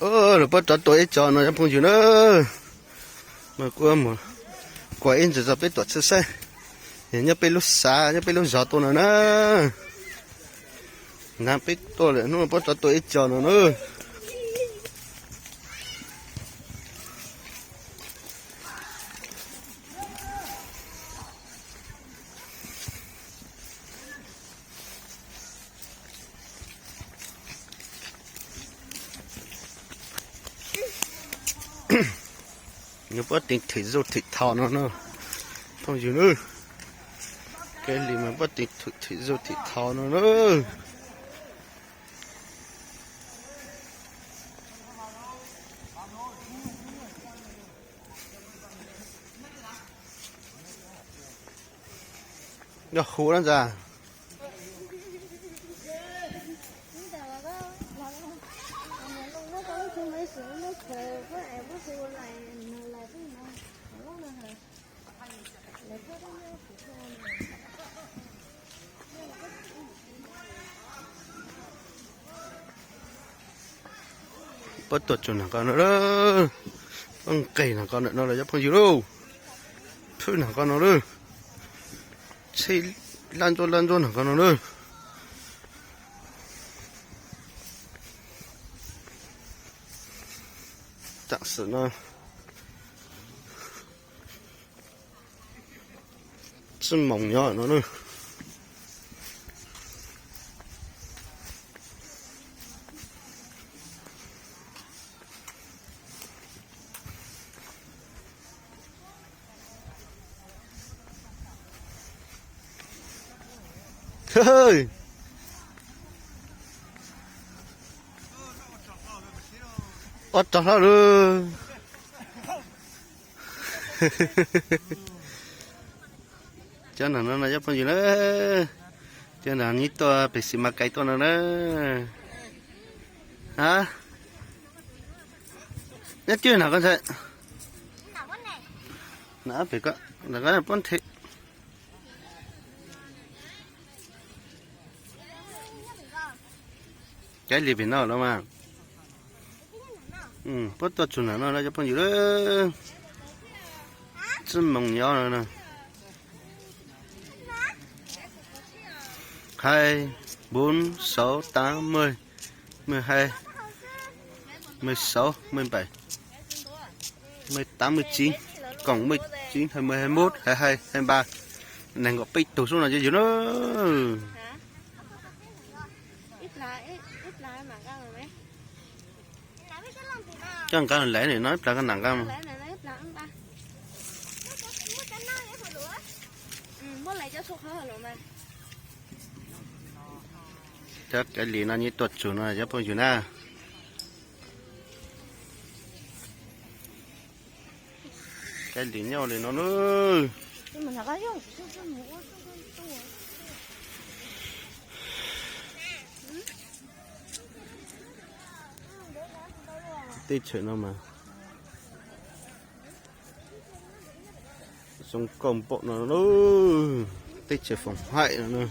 Lawv puab rov tua ib co no cov phooj ywg na. Mas kuv mus kuas ib ntsis tso peb tuam txhawb saib. Nyob peb lub xav, nyob peb lub zos tuaj no na. Nag peb tuaj lawm hnub no puab rov tua ib co no na. Nws puab teev thwm zuj thwm thaus no na, phooj ywg na. Kev li mas puab teev thwm zuj thwm thaus no na. Yog hu na ntag. Puab tuaj tsuag nag ko no, puab nqes nag ko ntawm no los cov phooj ywg lauj. Thwb nag ko no lauj. Tsheb laj ntsuab laj ntsuab nag ko no lauj. Tam sim no tsi moos nyob no na. Ob rog hlob lawm. Cov nram no no cov phooj ywg na, cov nram neb tuaj pem Xis Mas Kais tuaj no na. A, nyob twg nram ko ntag? Nram ko puab nthe. Cov li pem no los mas. Puab tuaj tsuag nram no cov phooj ywg, tsi moos nyob no na. Hai, bốn, sáu, tám, mười, mười hai, mười sáu, mười bảy, mười tám, mười chín, cộng mười chín, hai mươi, hai mốt, hai hai, hai ba. Nees nkaum peb tug xwb no cov ywg na. Coj nqa lawm no ib plag koj nam nqa. Cov kev li no nyob tuaj tsuag no cov phooj ywg na. Kev li nyob li no na. Teb chaws no mas zoo nkauj npaum no, teb chaws Foom Haim no na.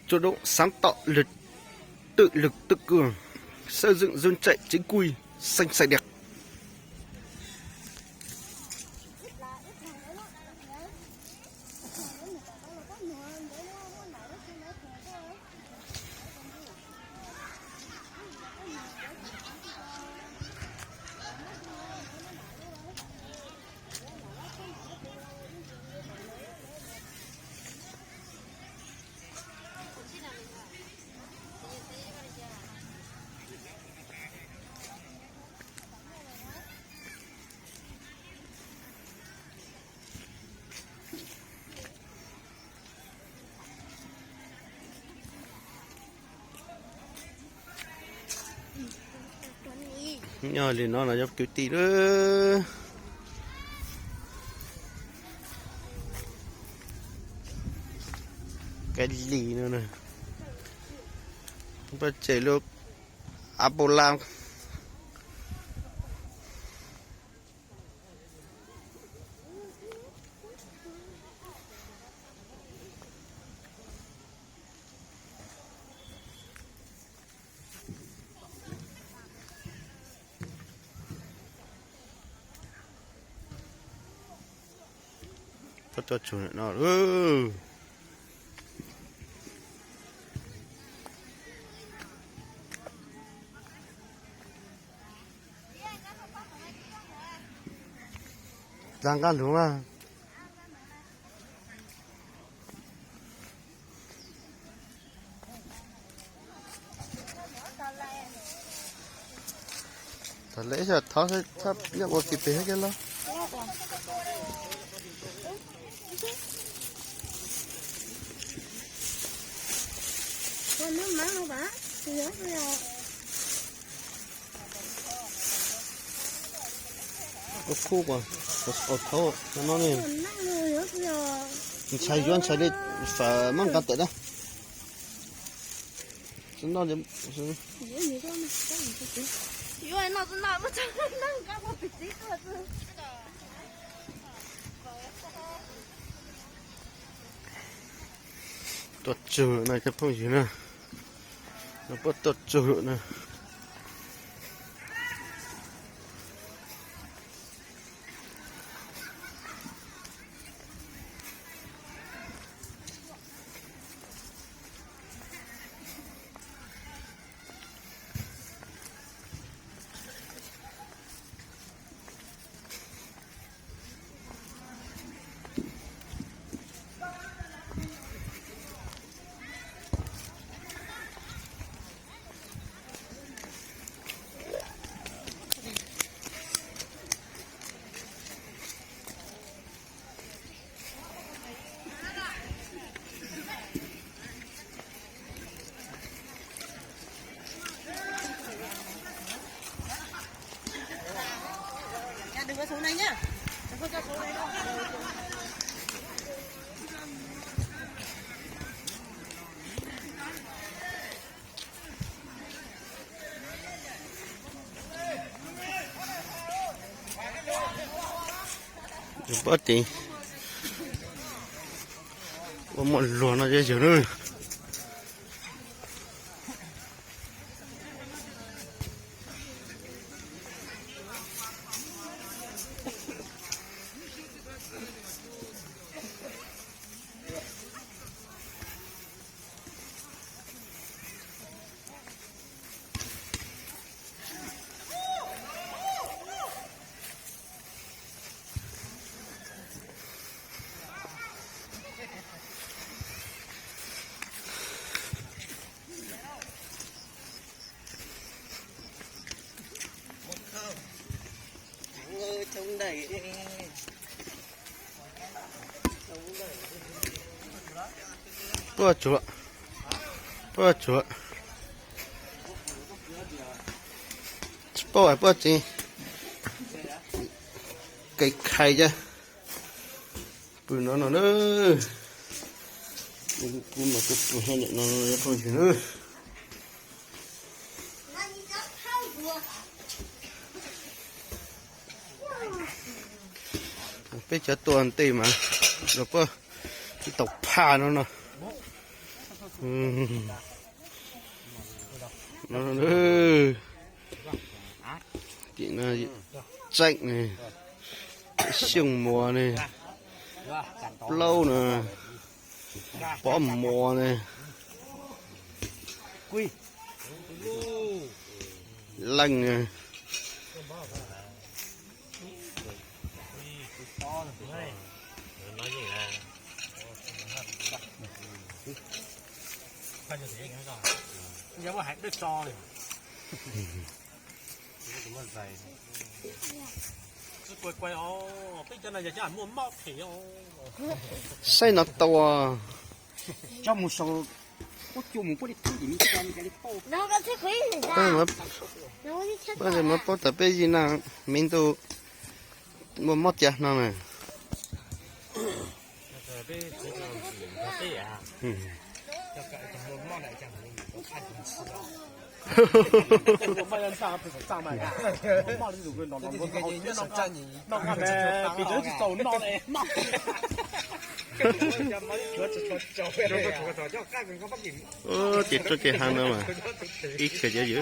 Chủ động sáng tạo, tự lực tự cường, xây dựng, dưn chạy chính quy, xanh sạch đẹp. Nyob li no no cov kwv tij, kev li no, peb tsev lub a pau la. Tuaj tsug no lawm. Dlaag nqaj lug mas. Thov le, thov nyob ua ke pem hab ke los. Ua khub, ua thaub no ne. Ntshai yuav ntshai li fawm mab nqa tawm na. Tuaj tsug na cov phooj ywg na, no puab tuaj tsug na. Pob tis ua muaj luag no yog yawg na. Puab tsuav, puab tsuav, tsis paub hais puab tsev, kev khai cas pw no no na, kuv mas kuv pw no no phooj ywg na. Peb cov tuaj ntej mas los puab tau phaj no no. Tim no tseem ne, xyooj muas ne, plaub na, pob muas ne, leej ne. Saib no tau. Peb mas paub tas peb yig na, me ntuj muaj mob ca no na. Ces tuaj ces hav no mas ib txhia cov ywg.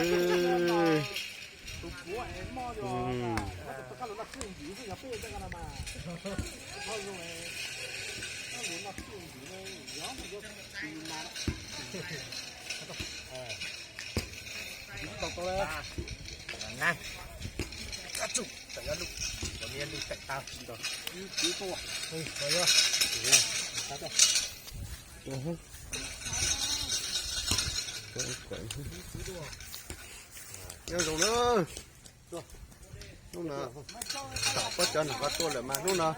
Nyob zoo na, hnub no tom pob cov nram qab tuaj lawm mas hnub no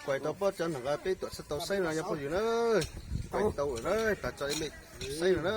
kuais tau pob cov nram qab peb tuam txhab tau saib no yog phooj ywg na, kuais tau lawm na, tas tso ib me saib no na.